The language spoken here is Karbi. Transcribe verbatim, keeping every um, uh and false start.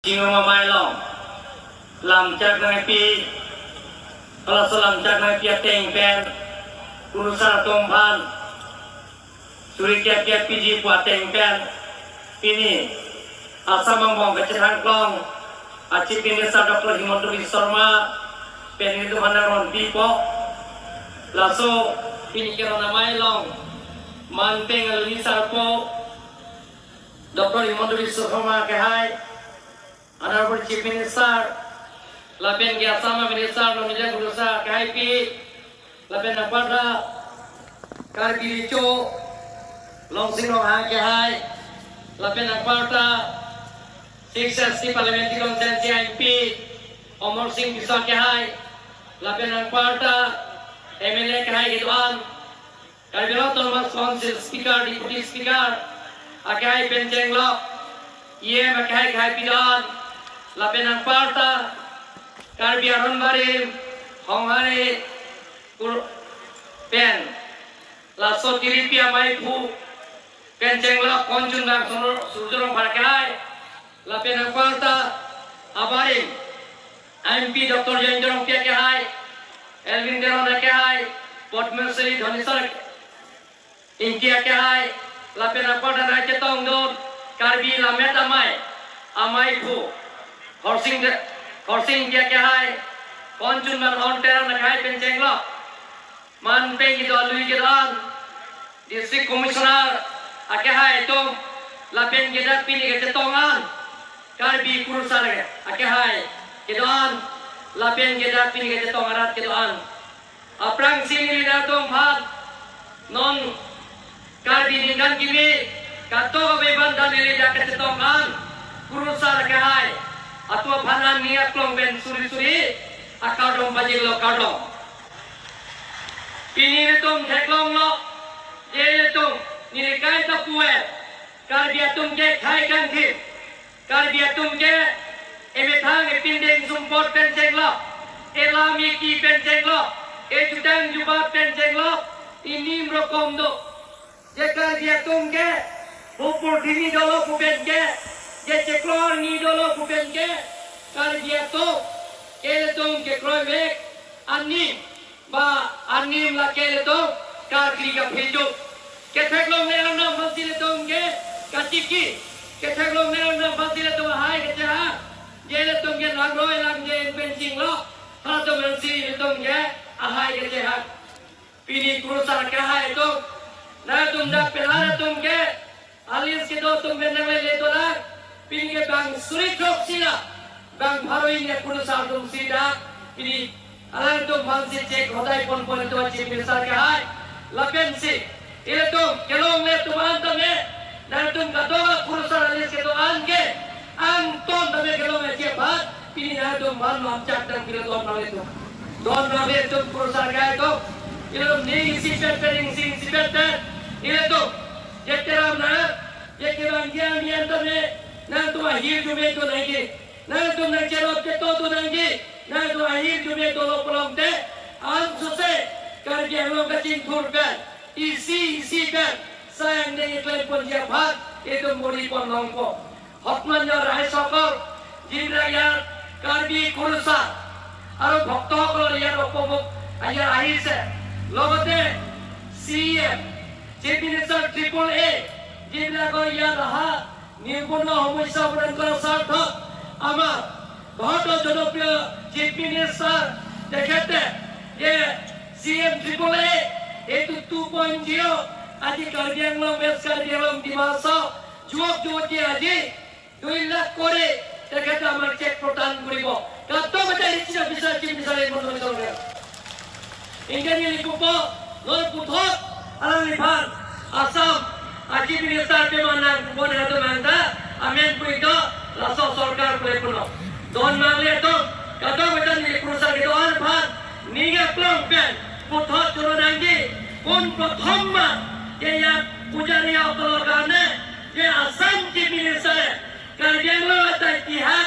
Chingrum Amei along lamchak nangpi, halaso lamchak nangpi ateng pen, kurusar atum aphan suri kep kep piji pu ateng pen, pini Assam angbong kachethan klong a Chief Minister Doctor Himanta Biswa Sarma pen ilitum aphan nangron pipo. Laso pini Chingrum Amei along manpeng aluni sarpo Doctor Himanta Biswa Sarma akehai, Honorable Chief Minister, lapen ke Assam Minister, Nonija Kurusar akehai pi, lapen anparta Karbi Recho Longsing Ronghang akehai, lapen anparta Six S T Parliamentary Constituency M P Amarsing Tisso akehai, lapen anparta M L A akehai kedo-an, Karbi Anglong Autonomous Council Speaker, Deputy Speaker akehai pen chenglok, E M akehai akehai pi do-an, lapen anparta Karbi Aron Barim, Honghari kur pen, laso Tiripi amaiphu pen chenglok Konchunbang Surjya Rongphar akehai, lapen anparta abarim M P Doctor Jayanta Rongpi akehai, Elwin Teron akehai, Padma Shri Dhaneswar Ingti akehai, lapen anparta nangchetongdun Karbi Lammet Amei amaiphu Khorsing De-, Khorsing Ingti akehai, Konchunbang Teron akehai pen chenglok manpeng kedo alui kedo-an, District Commissioner akehai atum, lapen ke dak pini kachetong an Karbi kurusar akehai kedo-an, lapen ke dak pini kachetong arat kedo-an. Aphrangsi neli nangtum aphan non Karbi ningkan kimi katok abe bandan neli dak kachetong an kurusar akehai atum aphan an ning aklong pen suri suri akardom pajirlo, kardom. Pini ilitum theklonglo, je ilitum neli kaita pu-e, Karbi atum ke khei kangthim, Karbi atum ke emethang epindeng sumpot pen chenglok, elam eki pen chenglok, ejutang jubat pen chenglok, inim rokom do. Je Karbi atum ke bupur dini dolo pu pen ke, je chiklo arni dolo pu pen ke, Karbi atum ke ilitum kekroivek anim, ba anim lake ilitum karkli kaphejuk. Ketheklongle Arnam aphansi ilitum ke kachiki, ketheklongle Arnam aphansi ilitum ahai kachehang, je ilitum ke langroi langje pen chinglok, halatum aphansi ilitum ke ahai kachehang. Pini kurusar akehai atum, nangtum dak penang atum ke, a-list kedo atum pen nanglele dolang, pini ke bang suri throk sira, bang pharo hini akurusar atum si dak, pini alangtum aphansi chek hodai ponpon atum Chief Minister akehai, lapensi ilitum kelongle atum an tame, nangtum kadokave kurusar a-list kedo an ke, angton tame kelong achi aphan, pini nangtum aphan lamchak nangpilo, don nanglitum. Don nanglitum kurusar akehai atum, ilitum ning isipet pen, ning isipet pen, ilitum je Teron Nayak, je kevang jang nian tame, nangtum ahirjume do nangji, nangtum nangcherop cheto do nangji, nangtum ahirjume dolo pulote, ansose Karbi Anglong kachingthur pen, isi isi pen sai angdeng iklem ponji aphan itum bor-i pon longpo. Hotman jor hai sokol, jibra ya Karbi kurusar, aro bhokto kol ya opomuk aya ahise, logote C E M, Chief Minister triple A, jibra ko ya raha, নিবনুৱা সমস্যা সমাধান কৰাৰ স্বাৰ্থত আমাৰ ভাৰতৰ জনপ্ৰিয় chief minister তেখেতে যে চি এম ট্ৰিপল এ, এইটো টু পইণ্ট জিৰ', আজি কাৰ্বি আংলং, ৱেষ্ট কাৰ্বি আংলং, ডিমা হাছাও যুৱক যুৱতীয়ে আজি দুই লাখ কৰি তেখেতে আমাক চেক প্ৰদান কৰিব। কাৰ্ডৰ মতে ৰিচিপ্ট বিচাৰি, চিফ বিচাৰি মনোনীত কৰে। Ingkani likupo, loi puthot, alangliphan, Assam, a chief minister pima nangpupo nangtum anta, amen pu-ik do, laso sorkar pule puno. Don nanglitum, kadokave ta neli kurusar kedo-an aphan, ning aklong pen, puthot choro nangji, pon prothom ma, je ya pujari ya okolo karne, je Assam chief minister, Karbi Anglong atai tiha,